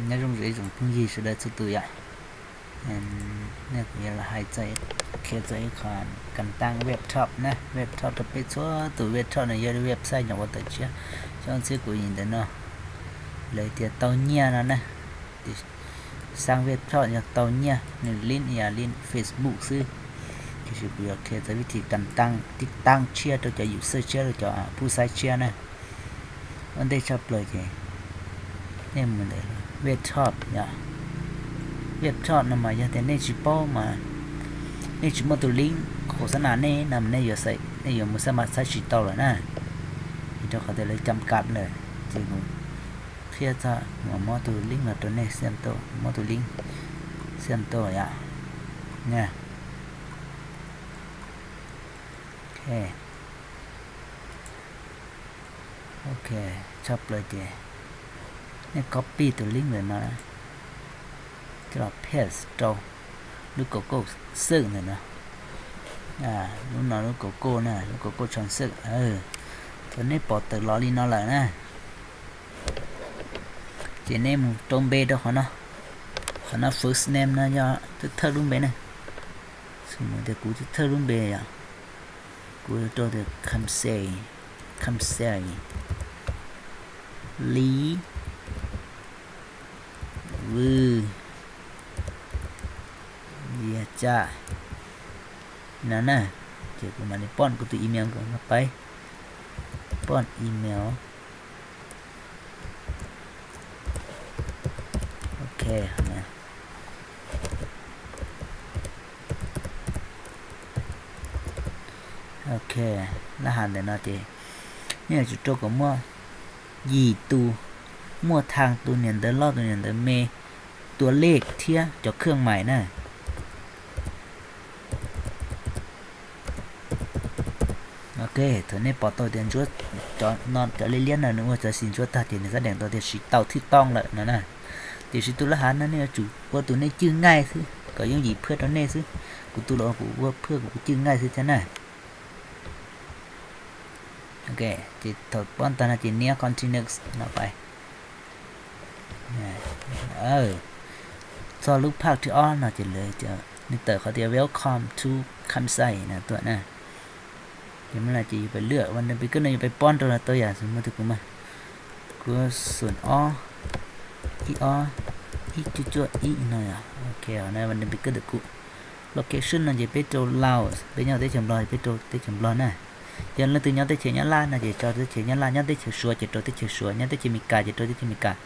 Nyob zoo ib tsoom phooj ywg sawv daws txhua tus yom. Nej kuv yuav los hais txog, qhia txog ib qho kas taaj web top na, web top rau peb txhua tus. Web top no yog website nyuam qhuav tawm tshiab, xyoo tshiab kuv yim ntawm no, lawv tias tau nyiaj no na. Xaab web top yog tau nyiaj, nws link yog link Facebook xwb. Tiam sis kuv yuav qhia txog vib thib kas taaj tshiab rau cov user tshiab, rau cov phub saib tshiab na. Ua ntej tshaj plaws ces nej mus ntawm web top yom. Web top no mas yog tias nej tsis paub mas nej tsis muaj tus link khos xab nas nej no mas nej yuav, nej yuav mus xab mas saib tsis tau lawm na. Vim rau qhov tias lawv cam kam lawm, ces kuv qhia txog, muab tus link no rau nej, muab tus link xiaj tau yom. Ok, tshaj plaws ces nej copy tus link ntawm no coj los paste rau lub Google Search ntawm no. Lub no lub Google na, lub Google Translate. Thaum nej pom tawm los li no lawm na, ces nej mus rau npe rau qhov no. Qhov no first name no yog thawj thawj lub npe na. Xws li tias kuv thawj thawj lub npe yom, kuv rau tias Khamxais, Khamxais Li Vwj Yaj Tsaj no na. Ces kuv mam li poj kuv tus email no pais, poj email. Ok, ok, lab has ntawm no ces nej yuav tsum rau kom muaj yim tus, muaj thaaj tus niam ntawv loj tus niam ntawv me, tua lej thiab cov khawj mais na. Ok, thaum nej pom tau tias ntsuab, cov no cov liab liab no nws ua cov xim ntsuab tag ces nws xav deem tau tias siv tau thwj tooj lawm no na. Tiam sis tus lab has no nej yuav tsum ua tus nej cwj nkaij xwb kom yooj yim phwaj rau nej xwb. Kuv tus los kuv ua phwaj kuv cwj nkaij xwb thiab na. Ok, ces thaum poj ntag no ces nias continue no pais. Txog lub phaj thib ob no ces lawv, nws tawm qhov tias welcome to Khamxais no tuaj na. Ces muab no ces yus pais lwaj ua nws pis kawj no yus pais poj rau los tau yom, xws li tias kuv mas, kuv xum ob, ib ob, ib cuaj cuaj ib no yom. Ok, no ua nws pis kawj ntawm kuv. Location no ces peb rau Laos, peb nyob teb chaws Nplog peb rau teb chaws Nplog na. Yog leej twg nyob teb chaws Nyab Laj no ces tso teb chaws Nyab Laj, nyob teb chaws Suav ces rau teb chaws Suav, nyob teb chaws Amelikas ces rau teb chaws Amelikas.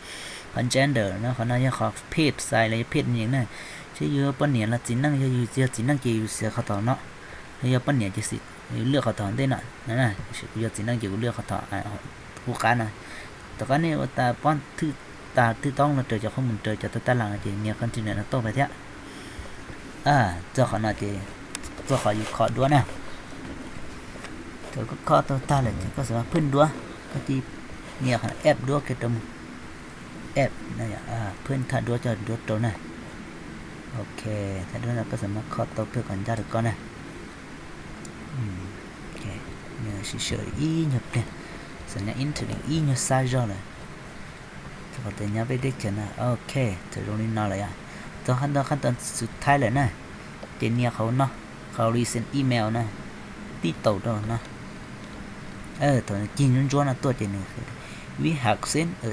Qhov gender no, qhov no yog qhov phed size los yog phed name na. Seb yus poj niam los txiv neej, yog yus yog txiv neej ces yus siv qhov tom no, yog poj niam ces yus lwaj qhov tom ntej no. Tiam sis kuv yog txiv neej ces kuv lwaj qhov tom qub qab no. Tom qab nej ua tas poj thwj, tas thwj toob no raws cov qhob mus raws cov tawg tab las no ces nias continue no tuaj pais thiab. Txog qhov no ces txog qhov yus kho duab na. Thaum koj kho tau tag lawm ces koj xav phwj duab, koj cia li nias qhov app duab kiag rau mus. App, phwj thaj duab coj duab rau na. Ok, thaj duab no koj xav muab kho tau phwj kom ncaj rau koj na. Sim sawm ib nyuag pliag, xam nyab internet ib nyuag xab zog lawm. Txog qhov tias nyob peb teb chaws no, ok, txawm zoo li no lawm yom. Txog qhov ntawd, qhov ntawd xub thawj lawm na, ces nias qhov no, qhov resend email na, tib taus rau no. Thaum nws cig ntsuab ntsuab no tuaj ces nws, we have sent a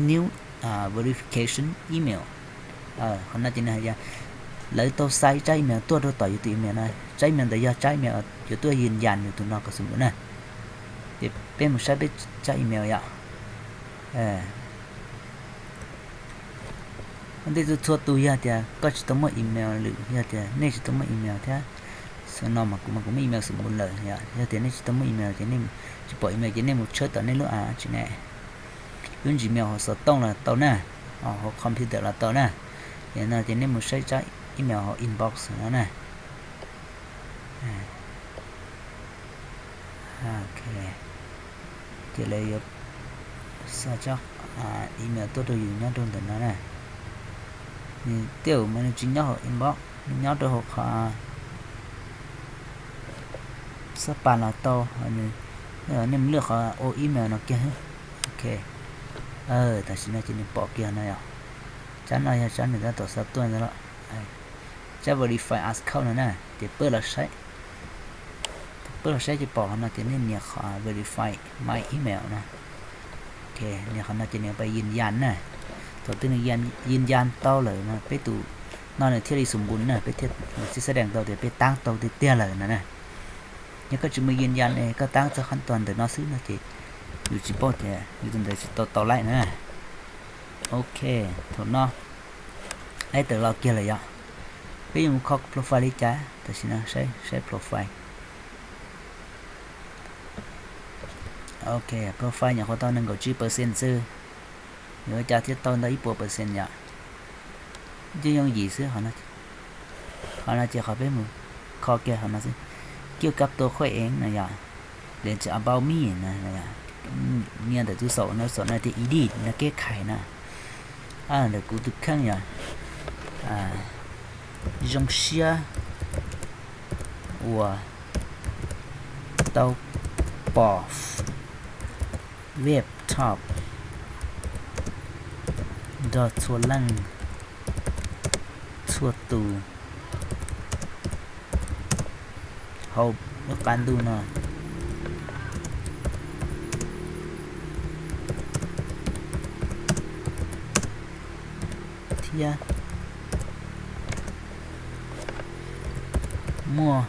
new verification email. Qhov no ces nws hais tias lawv tau xa tsab email tuaj rau tom yus tus email no, tsab email ntawd yog tsab email yuav tuaj yws yas yus tus no kom xum na. Ces peb mus saib peb tsab email yom. Ua ntej txhua txhua tus yog tias koj tsis tau muaj email lawm, yog tias nej tsis tau muaj email thiab, xwm no mas kuv mas kuv muaj email xwm mus lawm, yog tias nej tsis tau muaj email ces nej tsis pom email ces nej mus tshawb tom nej lub a tsi ne, lub Gmail hauv xov tooj los tau na, hauv computer los tau na. Ces no ces nej mus saib tsab email hauv inbox no na. Ces lawv yuav xa tsab email tuaj rau yus nyob rau ntawm no na. Nws tej zaum mas nws tsis nyob hauv inbox, nws nyob rau hauv qhov xab pas los tau. Nej mus lwaj qhov old email no kiag. Ok, Tam sim no ces nws pom kiag no yom. Tsab no yog tsab nws tab tom xa tuaj ntawd los, tsab verify as code no na, ces pab los saib. Pab los saib ces pom qhov no ces nej nias qhov verify my email no. Nias qhov no ces nws pab yin yan na. Thaum twg nws yin yan tau lawm no peb tus no nws thiaj li xum npus na, peb thiaj txib xab dees tau tias peb taab tau tiag tiag lawm no na. Yog koj tsis mus yin yan es koj taab txog qhov ntawm no xwb no ces yus tsis paub tias yus tus ntawd tsis tau tau laij na. Ok, thaum no laij tawm los kiag lawm yom. Peb yuav mus kho profile li cas? Tam sim no saib profile. Ok, profile nyuam qhuav tau nees nkaum tsib percent xwb, yuav ua cas thiaj tau ntau ib puas percent yom? Yeej yooj yim xwb. Qhov no ces qhov peb mus kho kiag qhov no xwb, kiuj kab tua khuaj eev no yom, leej twg about me no, nias ntawm tus xaum no, xaum no tias edit no keb khais na. Ntawm kuv tus kheej yog zoo siab uas tau pom web talk nrog txhua leej txhua tus hauv lub qab ntuj no thiab muaj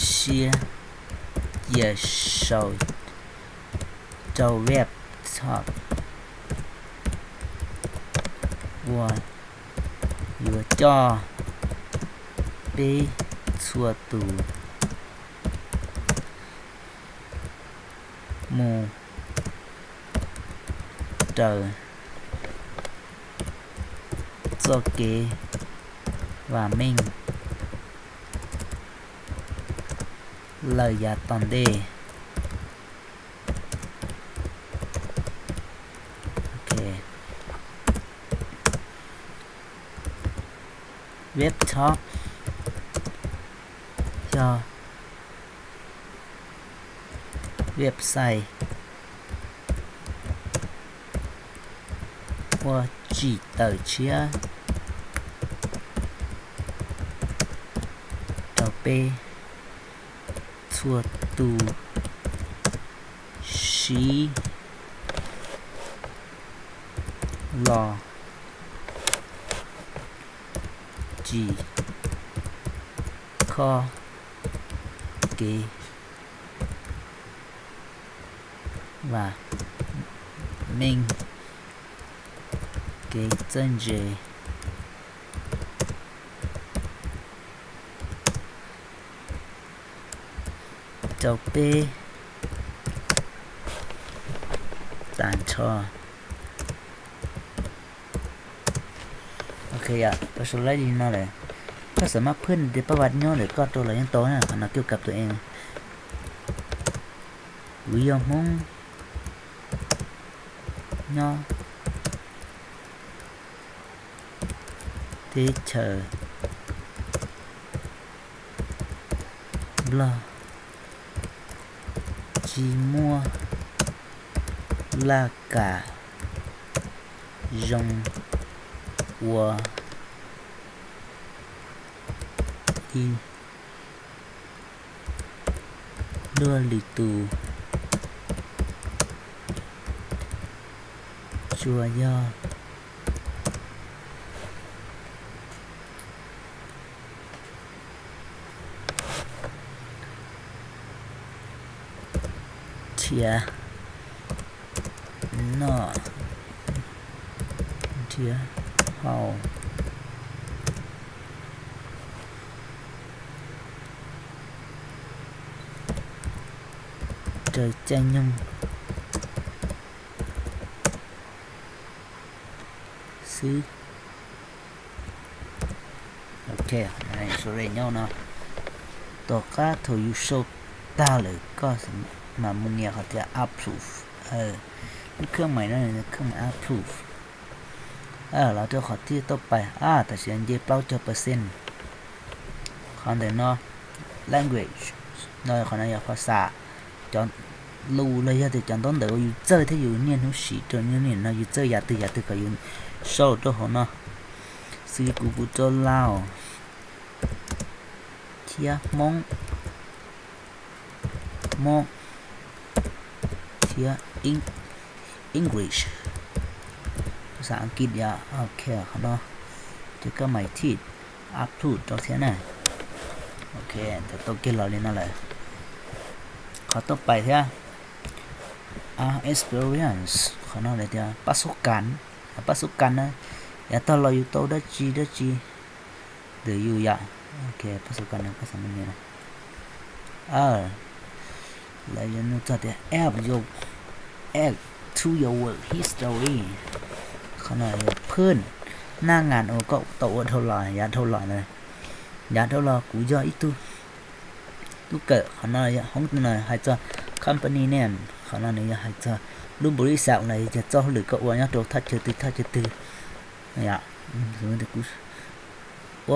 siab cia sau rau web talk uas yuav coj peb txhua tus mus raws txoj kev vam meej lawm yav tom ntej. Web talk yog website ua tsim tawm tshiab rau peb txhua tus siv los tsim kho kev vam meej, kev txawj ntse rau peb tag nrho. Ok, sau laib li no lawm, koj xav mab phwj tias pab vas nyob ntawm koj rau los yeej tau na, qhov no kiuj kab tua eev. Kuv yog Hmoob nyob teb chaws Nplog, tsis muaj laj kam zoo ua li luag lwm tus, tsuas yog nrhiav noj nrhiav haus raws caij nyoog xwb. Ok, sau li no no, tom qab thaum yus sau tag lawm koj mam mus nias qhov tias approve. Lub kheej meem no kheej meem approve los rau qhov thiaj tau pais. Tam sim no nce plaub caug percent. Qhov ntawm no language no, qhov no yog phas xas, cov lus los yog tias cov ntaub ntawv uas yus txawj thiab yus niaj hnub siv rau niaj hnub no, yus txawj yav twg yav twg kom yus sau rau hauv no. Xws li kuv kuv rau Lao thiab Hmoob, Hmoob thiab English, xav Askiv yom. Ok, qhov no ces koj mam thij upload rau thiab na. Ok, tau kiag los li no lawm. Qhov tuaj pais thiab, experience, qhov no lawv tias pab xub kas, pab xub kas na, yav tag los yus tau dab tsi dab tsi ntawm yus yom. Ok, pab xub kas no pab xav me no. Lawv yuav nug txog tias add your, add to your work history. Qhov no yog phwj naj ngas uas koj tau ua dhau los, yav dhau los na. Yav dhau los kuv yog ib tug tub kawm, qhov no hoob no hais txog company name, qhov no nws yog hais txog lub npaus lis xav los yog txoj hauj lwm koj ua nyob rau thaj chaw twg thaj chaw twg. Ua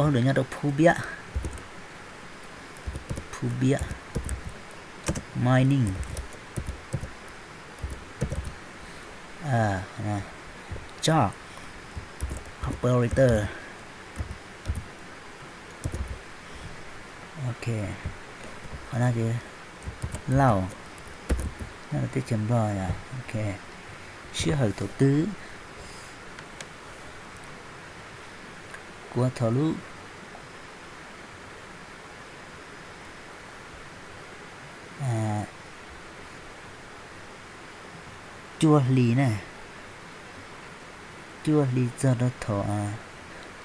hauj lwm nyob rau Phu Biab, Phu Biab Mining, job operator. Ok, qhov no ces Lauj, nyob rau teb chaws Nplog yom. Ok, sij hawm thaum twg, kuv thaum lub cuaj hli na, cuaj hli txog rau thaum,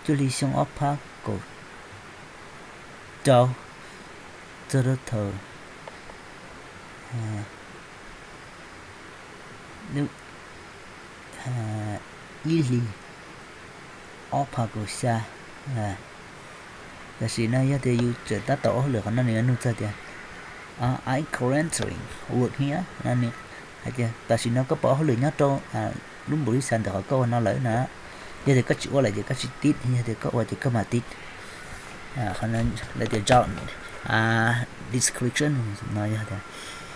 cuaj hli xyoo ob phav kaum rau, txog rau thaum ib hlis ob phav kaum xya. Tam sim no yog tias yus tseem tab tom ua hauj lwm, qhov no nws yuav nug txog tias I currently work here no, nws hais tias tam sim no koj puas ua hauj lwm nyob rau lub npaus lis xav ntawm qhov koj ua no lawm na. Yog tias koj tsis ua lawm ces koj tsis tib, yog tias koj ua ces koj mam tib. Lawv tias job description no yog tias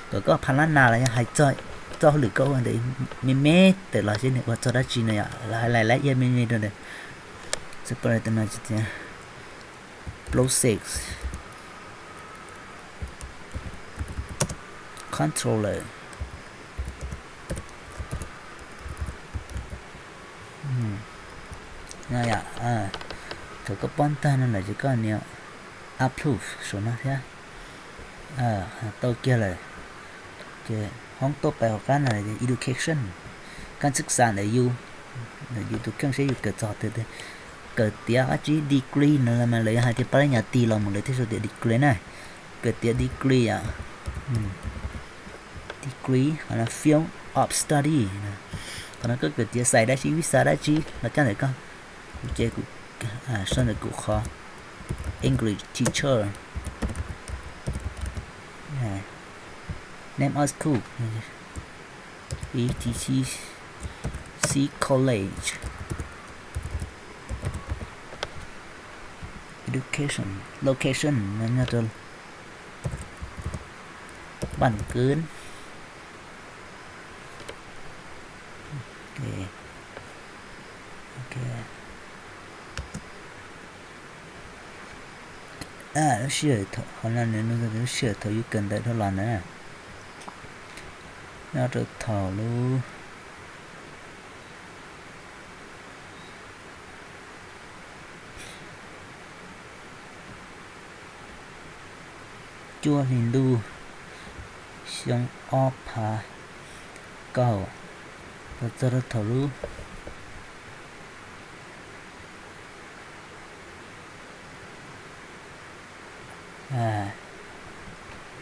kom koj pha lab nas los yog hais txog txoj hauj lwm koj ua ntawd me me tawm los seb nws ua txog dab tsi no yom, los hais lais lab iab me me rau ntawd. Xws li no tias process controller. Thaum koj pab tag no lawm ces koj nias approve saum no thiab. Tau kiag lawm. Ces hoob tuaj pais hauv qab no education, kab xwb xa ntawm yus, ntawm yus tus kheej seb yus kawm txog twg, kawm tiav dab tsi degree no los mas lawv yuav hais tias pab lab nyas tis los mus lawv thiaj sau tias degree na. Kawm tiav degree yom. Degree, field of study. Qhov no koj kawm tiav xais dab tsi, vib xa dab tsi los coj ntawm koj. Kuv ces kuv sau ntawm kuv qhov English teacher. Name of school, E T C College. Education, location, nyob rau Paj Kub. Lub sij hawm, qhov no nws nug lub sij hawm thaum yus kawm ntawv dhau los ntawd na. Nyob rau thaum lub cuaj hli ntuj xyoo ob phav kaum los txog rau thaum lub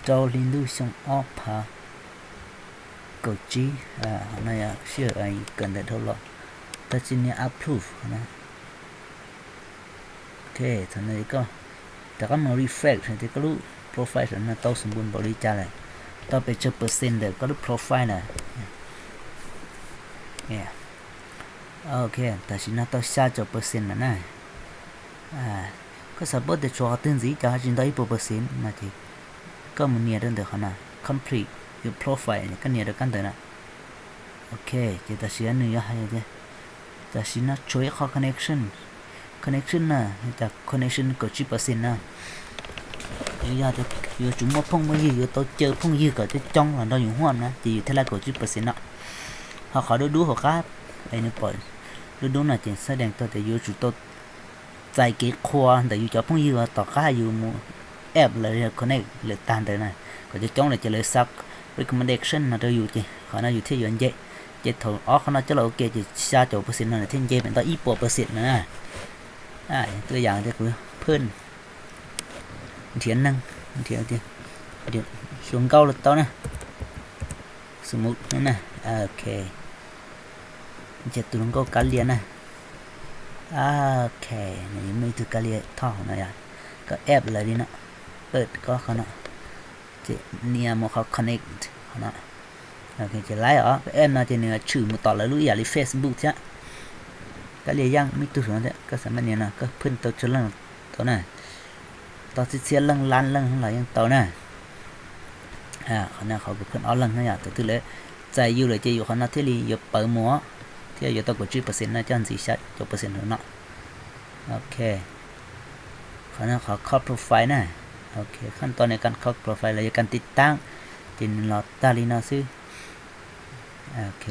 rau hli ntuj xyoo ob phav kaum tsib. Qhov no yog sij hawm kawm ntawv dhau los, tab sis nias approve no. Ok, thaum no koj rov qab mus refresh tias koj lub profile no tau xum npun npaum li cas lawm, tau pes tsawg percent ntawm koj lub profile lawm. Ok, tam sim no tau xya caum percent lawm na. Koj xav paub tias tshuav qhov twg ntxiv, cov ho tsis ntau ib puas percent no ces koj mus nias rau ntawm qhov no complete. Your profile, koj nias rau kab ntawd na. Ok, ces tam sim no nws yuav hais tias tam sim no tshuav ib qho connection, connection na, cas connection kaum tsib percent na. Yog tias yuav tsum muaj phooj muaj ywg, yuav tau caw phooj ywg kom coob coob los nrog yus huaj na ces yus thiaj li kaum tsib percent no. Ho qhov dub dub hauv qab, nws pom dub dub no ces xab dees tau tias yuav tsum tau txais kev qhua ntawm yus cov phooj ywg tom qab yus mus add lawv connect lawm tag ntawd na, kom coob coob lawm ces lawv xa recommendation no rau yus ces qhov no yus thiaj yuav nce. Ces thaum ob qhov no coj los ua ke ces xya caum percent no nws thiaj nce pem ntawm ib puas percent no na. Tuaj yam tias kuv phwj nrhiav neeg, nrhiav tias hluas nkauj los tau na, xu mus no na. Ok, ces tus hluas nkauj Kab Lia na. Ok, nws yuav muaj ib tug Kab Lia Thoj no yom, koj add lawv li no, pab koj qhov no, ces nias mus qhov connect qhov no. Ces laiv os, koj add no ces nws tshwm mus tom lawv lub ib yam li Facebook thiab. Kab Lia Yaj muaj ib tug no thiab, koj xav maj nias no koj phwj tau tsawg leej tau na, tau txhiab txhiab leej lab leej los yeej tau na. Qhov no qhov kuv phwj ob leeg no yom, tus twg lawv txais yus lawm ces yus qhov no thiaj li yuav pawv mus, thiaj yuav tau kaum tsib percent no coj ntxiv xya caum percent no. Ok, qhov no qhov copy profile na. Ok,ขั้นตอนในการ copy profile los yog การติดตั้ง ces nws los tag li no xwb. Ok,